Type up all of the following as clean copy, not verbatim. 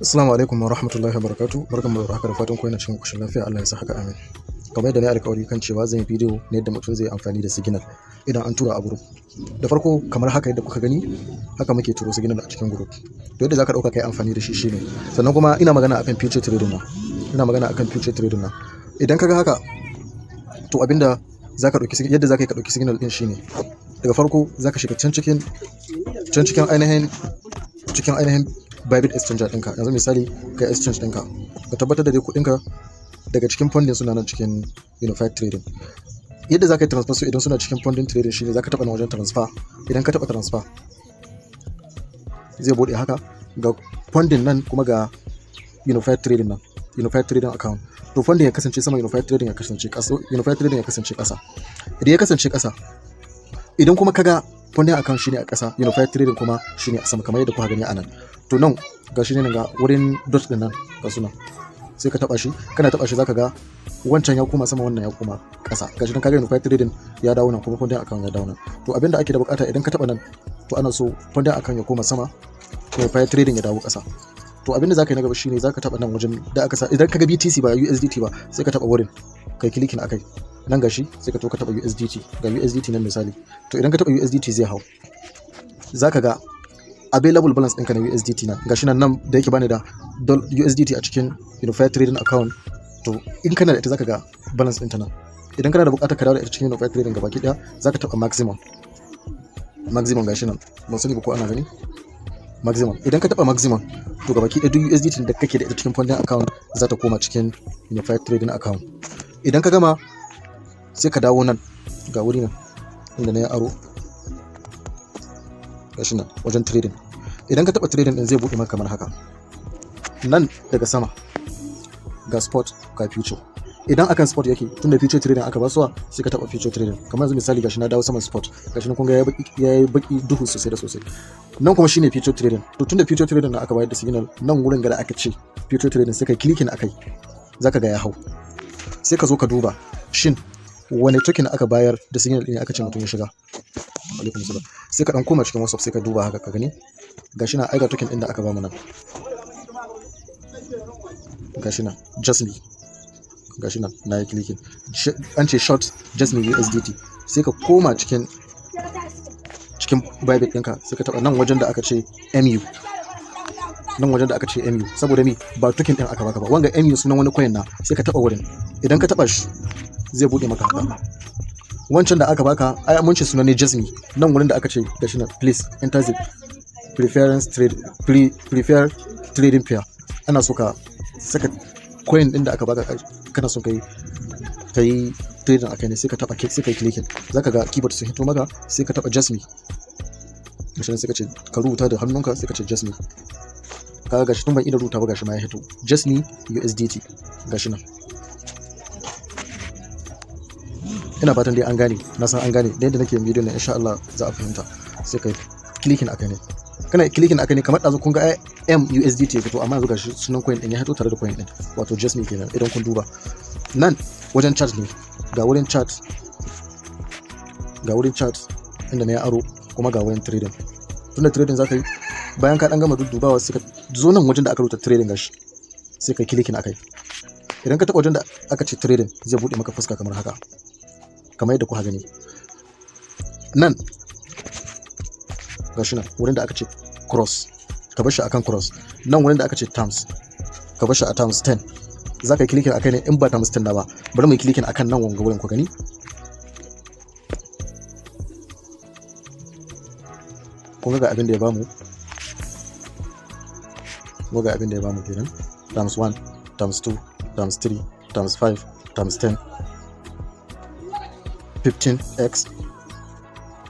Assalamu alaikum wa rahmatullahi wa barakatuh. Barkanmu da warhaka, da fatan ku yana cikin koshin lafiya. Allah ya sa haka, amin. Kamar yadda na yi alƙawari kan cewa zan yi bidiyo na yadda mutum zai yi amfani da signal idan an tura a group. Da farko, kamar haka yadda kuka gani, haka muke turo signal a cikin group. To, yadda zaka ɗauka kai amfani da shi shine, sannan kuma ina magana akan future trading na. Ina magana akan future trading na. Idan ka ga haka, to abinda zaka ɗauki, yadda zaka yi ka ɗauki signal ɗin shine, daga farko zaka shiga can cikin ainihin Bybit exchanger ɗinka. Yanzu misali, kai exchange ɗinka, ka tabbatar da dai kuɗinka daga cikin funding suna nan cikin Unified Trading. Yadda zaka yi transfer su idan suna cikin funding trading shine zaka taɓa nan wajen transfer. Idan ka taɓa transfer, zai buɗe haka, ga funding nan, kuma ga Unified Trading nan, Unified Trading account. To, funding ya kasance sama, Unified Trading ya kasance ƙasa, Unified Trading ya kasance ƙasa. Idan ya kasance ƙasa, idan kuma kaga funding account shine a ƙasa, Unified Trading kuma shine a sama, kamar yadda kuka gani a nan. To, nan ga shi ne, ga wurin dot din nan, ga sunan, sai ka taba shi. Kana taba shi, zaka ga wancan ya koma sama, wannan ya koma ƙasa. Gashi nan, kaga Unified Trading ya dawo nan, kuma funding account ya dawo nan. To, abinda ake da bukata, idan ka taba nan, to ana so funding account ya koma sama, Unified Trading ya dawo ƙasa. To, abinda zaka yi na gaba shine zaka taba nan wajen da aka sa, idan kaga BTC ba USDT ba, sai ka taba wurin, kai clicking akai nan. Gashi, sai ka to ka taba USDT, ga USDT nan misali. To, idan ka taba USDT, zai hau, zaka ga available balance ɗinka na USDT na. Gashi nan, nan da yake bani da USDT a cikin Unified Trading account. To, in kana da ita, zaka ga balance ɗinta nan. Idan kana da buƙatar ka dawo da ita cikin Unified Trading gabaki ɗaya, zaka taba maximum. Maximum gashi nan, ban sani ba ko ana gani. Maximum, idan ka taba maximum, to gabaki ɗaya duk USDT da kake da ita cikin funding account za ta koma cikin Unified Trading account. Idan ka gama, sai ka dawo nan, ga wuri nan inda na yi arrow, gashi nan wajen trading. Idan ka taba trading din, zai buɗe maka kamar haka. Nan daga sama ga spot, ga future. Idan akan spot yake, tunda future trading aka basuwa, sai ka taba future trading. Kamar yanzu misali, gashi na dawo saman spot, gashi nan kun ga yayi baki duhu sosai da sosai. Nan kuma shine future trading. To, tunda future trading na aka bayar da signal, nan wurin ga da aka ce future trading, sai kai clicking akai, zaka ga ya hau. Sai ka zo ka duba shin wani token aka bayar da signal din aka ce mutum ya shiga. Alaikum salam. Sai ka dan koma cikin WhatsApp, sai ka duba haka ka gani. Gashi na, aika token din da aka bamu nan, gashi nan, Jasmy. Gashi nan na yi clicking, an ce short Jasmy USDT. Sai ka koma cikin Bybit ɗinka, sai ka taɓa nan wajen da aka ce MU, nan wajen da aka ce MU. Saboda mi? Ba token ɗin aka baka ba, wanga MU sunan wani coin na. Sai ka taɓa wurin. Idan ka taɓa shi, zai buɗe maka haka. Wancan da aka baka, ai mun ce sunan ne Jasmy. Nan wurin da aka ce, gashi nan, "Please enter the preference trade pre prefer trading pair." Ana so ka saka coin din da aka baka, kana so kai trading akai ne. Sai ka taba, sai kai clicking, zaka ga keyboard sun hito maka. Sai ka taba Jasmy, gashi nan. Sai ka ce ka rubuta da hannunka, sai ka ce Jasmy. Kaga gashi, tun ban ida rubuta ba, gashi ma ya hito, Jasmy USDT, gashi nan. Ina fatan dai an gane, na san an gane da yadda nake bidiyon nan, insha Allah za a fahimta. Sai kai clicking akai ne. Kana clicking akai ne, kamar ɗazu kun ga M USDT ya fito, amma yanzu gashi sunan coin din ya fito tare da coin din, wato Jasmy kenan. Idan kun duba nan wajen chart ne, ga wurin chart, ga wurin chart inda na yi arrow, kuma ga wurin trading. Tunda trading zaka yi, bayan ka dan gama duddubawa, sai ka zo nan wajen da aka rubuta trading, gashi, sai ka clicking akai. Idan ka taɓa wajen da aka ce trading, zai buɗe maka fuska kamar haka, kamar yadda kuka gani nan. Gashi nan wurin da aka ce cross, ka bar shi akan cross. Nan wurin da aka ce times, ka bar shi a times 10. Za ka yi clicking akai ne in ba times 10 na ba. Bari mu yi clicking akan nan wanga wurin ku gani. Kun ga abin da ya bamu, kun ga abin da ya bamu kenan: times 1, times 2, times 3, times 5, times 10, 15x,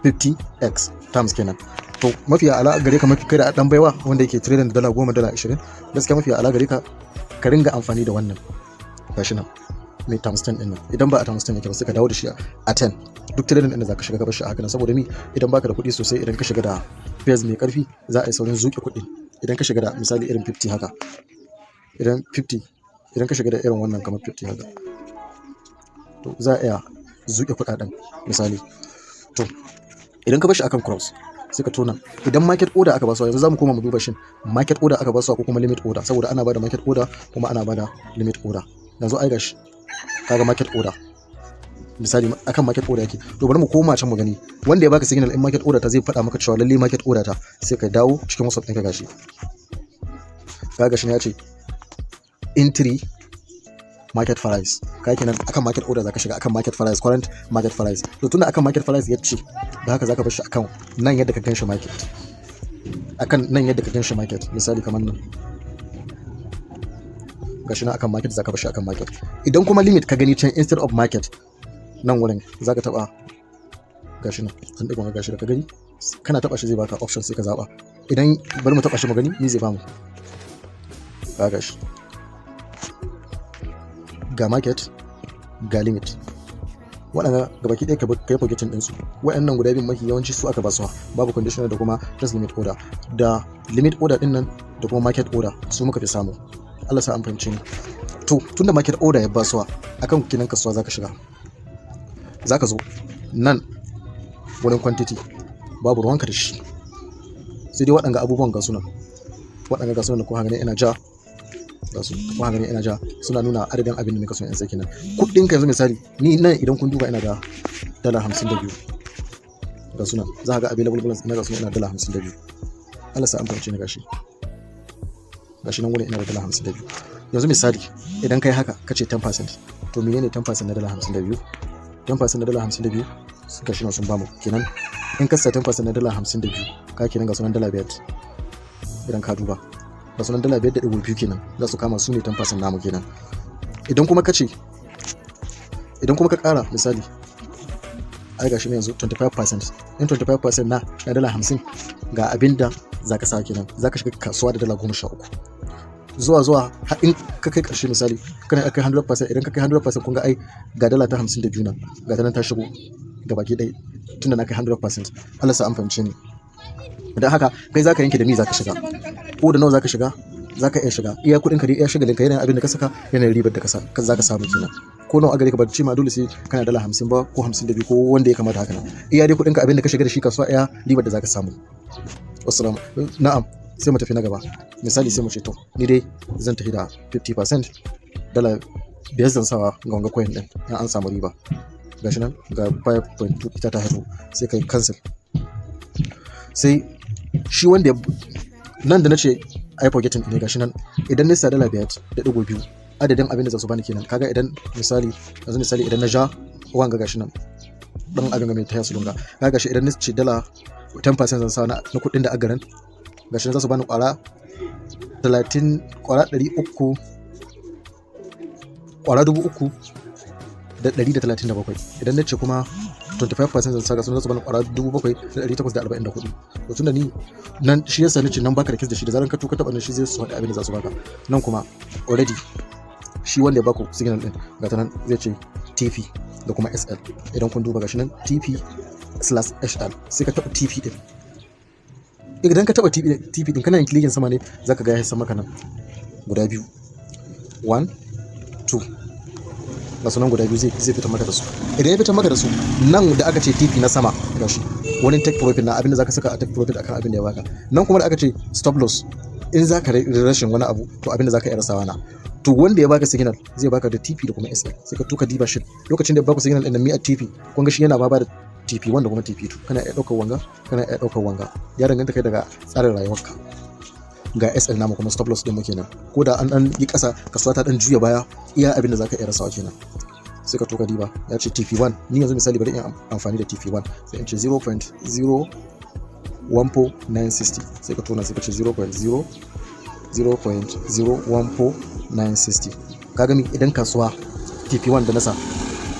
50x times kenan. To, mafi ala gare ka, mafi kai da dan baiwa wanda yake trading da $10, $20, gaskiya mafi ala gare ka, ka ringa amfani da wannan, gashi nan mai times 10 din nan. Idan ba a times 10 yake ba, sai ka dawo da shi a 10. Duk trading din da zaka shiga, ka bar shi a haka nan. Saboda mi? Idan baka da kuɗi sosai, idan ka shiga da pairs mai karfi, za a yi saurin zuke kuɗi. Idan ka shiga da misali irin 50 haka, idan 50, idan ka shiga da irin wannan kamar 50 haka, to za a iya zuke kuɗaɗen misali. To, idan ka bar shi akan cross, Sai ka tona idan market order aka basuwa. Yanzu zamu koma mu duba shin market order aka basuwa ko kuma limit order, saboda ana bada market order kuma ana bada limit order. Yanzu ai gashi kaga market order, misali akan market order yake. To, bari mu koma can mu gani wanda ya baka signal. In market order ta, zai faɗa maka cewa lalle market order ta. Sai ka dawo cikin WhatsApp ɗinka. Gashi, kaga gashi ne ya ce entry market price. Kai kenan akan market order zaka shiga, akan market price, current market price. To, tunda akan market price ya ce da haka, zaka bar shi akan nan yadda ka ganshi market, akan nan yadda ka ganshi market. Misali kamar nan, gashi nan akan market, zaka bar shi akan market. Idan kuma limit ka gani can instead of market, nan wurin zaka taba. Gashi nan an digon, gashi da ka gani, kana taba shi zai baka option, sai ka zaba. Idan bari mu taba shi mu gani ni zai bamu. Ga gashi, ga market, ga limit. Waɗanda gabaki ɗaya ka yi forgetting ɗinsu. Waɗannan guda biyun mafi yawanci su aka basuwa, babu conditional da kuma just limit order. Da limit order ɗin nan da kuma market order su muka fi samu. Allah sa an fahimce ni. To, tunda market order ya basuwa, akan kinan kasuwa zaka shiga. Zaka zo nan wurin quantity, babu ruwanka da shi, sai dai waɗanga abubuwan ga sunan, waɗanga ga sunan da kuma gani ina ja, ga su kuma gani ina ja, suna nuna adadin abin da muka so in sai kenan kuɗin ka. Yanzu misali ni nan, idan kun duba, ina da $52. Ga sunan, za ka ga available balance ina, ga sunan, ina $52. Allah sa an fahimce ni. Gashi, gashi nan wurin ina da $52. Yanzu misali idan kai haka kace 10%, to menene 10% na $52? 10% na $52, gashi nan sun bamu kenan. In ka sa 10% na $52, ka kenan ga sunan $5. Idan ka duba, ga sunan $5.2 kenan za su kama, su ne 10% namu kenan. Idan kuma ka ce, idan kuma ka kara, misali ai gashi ne yanzu 25%, in 25% na $50, ga abin da za ka sa kenan, za ka shiga kasuwa da $13 zuwa har in ka kai ƙarshe. Misali kana kai 100%. Idan ka kai 100%, kun ga ai ga dala ta 52 nan, ga ta nan ta shigo ga baki ɗaya tunda na kai 100%. Allah sa an fahimce ni. Idan haka kai zaka yanke da mi zaka shiga ko da nawa zaka shiga. Zaka iya shiga iya kuɗin ka, iya shagalin ka, yanayin abin da ka saka, yanayin ribar da ka sa zaka samu kenan. Ko nawa a gare ka, ba ce ma dole sai kana $50 ba ko 52 ko wanda ya kamata haka nan. Iya dai kuɗin ka, abin da ka shiga da shi kasuwa, iya ribar da zaka samu. Wassalamu. Na'am, sai mu tafi na gaba. Misali sai mu ce, to, ni dai zan tafi da 50%, $5 zan sawa ga wanga coin din. In an samu riba, gashi nan ga 5.2 ita ta hito, sai kai cancel. Sai shi wanda nan da nace ai forgetting ne, gashi nan idan nisa $5.2, adadin abin da za su bani kenan. Kaga idan misali yanzu, misali idan na ja wanga, gashi nan dan abin ga mai taya su lunga, kaga gashi idan nace 10% zan sa na kuɗin da agaran, gashi nan za su bani kwara 30, kwara 300, kwara 3,137. Idan na ce kuma 25% zan saka, sun za su bani kwara 7,844. To, tunda ni nan shi yasa nace nan baka da case da shi, da zaran ka tuka taba nan, shi zai su haɗa abin da za su baka. Nan kuma already shi wanda ya baku signal din, ga ta nan zai ce TP da kuma SL. Idan kun duba, gashi nan TP/SL. Sai ka taba TP din. Idan ka taba TP din, kana yin clicking sama ne, zaka ga ya sama maka nan guda biyu, 1, 2, ga sunan guda biyu zai fitar maka da su. Idan ya fitar maka da su, nan da aka ce TP na sama, gashi wani take profit na abin da zaka saka a take profit akan abin da ya baka. Nan kuma da aka ce stop loss, in zaka rashin wani abu, to abin da zaka iya rasawa na. To, wanda ya baka signal zai baka da TP da kuma SL. Sai ka tuka diba shi lokacin da ya baka signal din nan, mi a TP. Kun ga shi yana ba da TP wanda kuma TP2. Kana iya daukar wanga, kana iya daukar wanga, ya danganta kai daga tsarin rayuwarka. Ga SL namu kuma, stop loss din mu kenan. Ko da an dan yi kasa, kasuwa ta dan juya baya, iya abin da zaka iya rasawa kenan. Sai ka tuka diba, ya ce TP1. Ni yanzu misali bari in amfani da TP1, sai in ce 0.014960. Sai ka tona, sai ka ce 0.0 0.014960. Ka gani, idan kasuwa TP1 da nasa,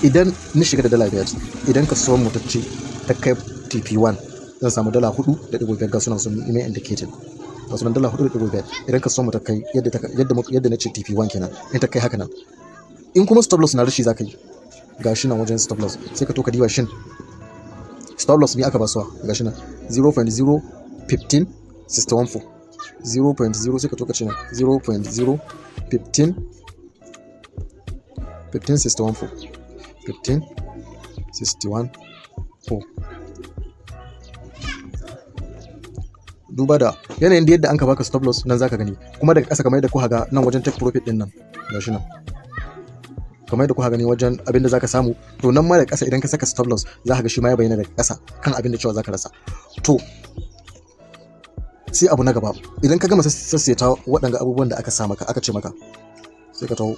idan ni shiga da $5, idan kasuwar mu ta ce ta kai TP1, zan samu $4.5. Ga sunan sun yi indicating, ga sunan $4.5. Idan kasuwar mu ta kai yadda na ce TP1 kenan, in ta kai haka nan. In kuma stop loss na rashi zaka yi, ga shi nan wajen stop loss, sai ka to ka diba shin stop loss me aka basuwa. Ga shi nan 0.015614, 0.0, sai ka to ka ce nan 0.015 15614, 15 61 4. Duba da yanayin da yadda an ka baka stop loss nan, zaka gani kuma daga ƙasa, kamar yadda kuka ga nan wajen take profit din nan, gashi nan, kamar yadda kuka gani wajen abin da zaka samu. To, nan ma daga ƙasa idan ka saka stop loss, zaka ga shi ma ya bayyana daga ƙasa kan abin da cewa zaka rasa. To, sai abu na gaba, idan ka gama sassaita waɗanga abubuwan da aka sa maka, aka ce maka, sai ka taho,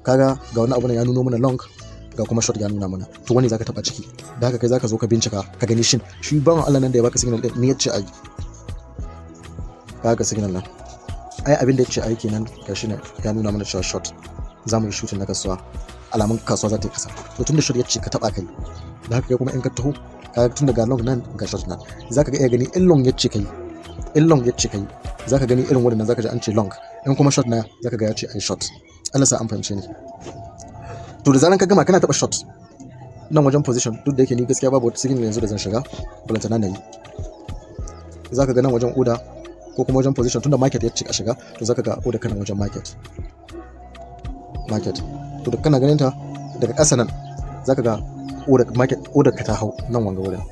kaga ga wani abu nan ya nuno mana long, ga kuma short ya nuna mana. To, wani zaka taba ciki? Da haka kai zaka zo ka bincika ka gani, shin shi bawan Allah nan da ya baka signal din, me yace ai? Kaga signal nan, ai abin da yace ai kenan. Gashi ne ya nuna mana cewa short za mu yi shooting na kasuwa, alamun kasuwa za ta yi kasa. To, tunda short yace ka taba kai, da haka kai kuma in ka taho, kaga tun daga long nan, ga short nan, zaka ga iya gani in long yace kai, in long yace kai, zaka gani irin wannan, zaka ji an ce long. In kuma short na, zaka ga ya ce ai short. Allah sa an fahimce ni. To, da zaran ka gama, kana taba short nan wajen position, duk da yake ni gaskiya babu wata signal yanzu da zan shiga, balantana na yi. Zaka ga nan wajen order ko kuma wajen position, tunda market ya ce a shiga, to zaka ga order kana wajen market. To, da kana ganin ta daga ƙasa nan, zaka ga order market, order ka ta hau nan wanga wurin.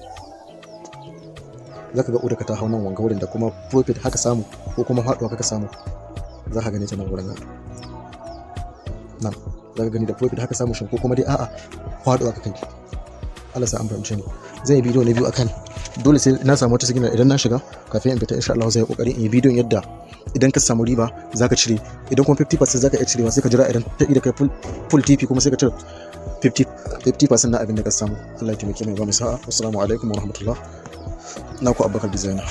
Zaka ga order ka ta hau nan wanga wurin, da kuma profit haka samu ko kuma faɗuwa kaka samu, za ka gani ta nan wurin. Nan za ka gani da profit haka samu shin, ko kuma dai a'a, faɗuwa ka kai. Allah sa an fahimce ni. Zan yi bidiyo na biyu akan dole sai na samu wata signal idan na shiga kafin in fita. Insha Allah zai yi kokari in yi bidiyon yadda idan ka samu riba zaka cire, idan kuma 50% zaka iya cirewa, sai ka jira idan ta da kai full TP, kuma sai ka cire 50 50% na abin da ka samu. Allah ya taimake mu, ya ba mu sa'a. Assalamu alaikum wa rahmatullah. Naku Abubakar Designer.